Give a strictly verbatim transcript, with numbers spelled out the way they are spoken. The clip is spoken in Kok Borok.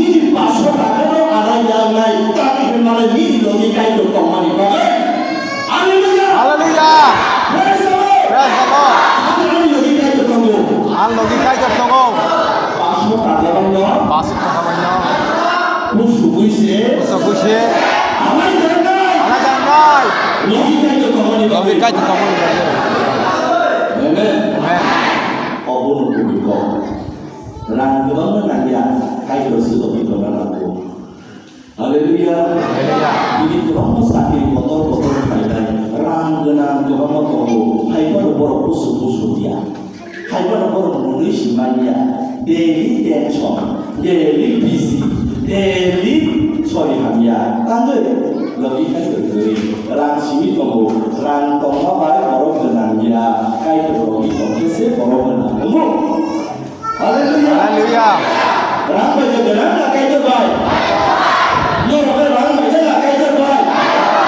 Nini paso takano arai yangnai, tamo hwnmale nini logi Kaitor tongmani bagwi. Hallelujah! Hallelujah! Praise the Lord! Praise the Lord! Ani logi Kaitor tongo. Ani logi Kaitor tongo. Paso takano. Paso takano. Kusugwi se. Kusugwi se. Arai yangnai. Arai yangnai. Logi Kaitor tongmani bagwi. Logi Kaitor tongmani bagwi. Amen. Amen. Obono kubui kok. Rang kwbangma nangya, Kaitor se logi tongna nango. Hallelujah. Hallelujah. Bini kwbangma sakri kotor kotor khlainai, rang gwnang kwbangma tongo, hai phano borok kusuk kusuk ya. Hai phano borok mwnwi si man ya. Daily tension, daily busy, daily sori hamya. Tangwi logi khai kwrwi rang simi tongo, rang tongma bai borok gwnang ya. Kaitor logi tongkhe se borok gwnang wngo. Hallelujah. Hallelujah. Rang bai je gwnang.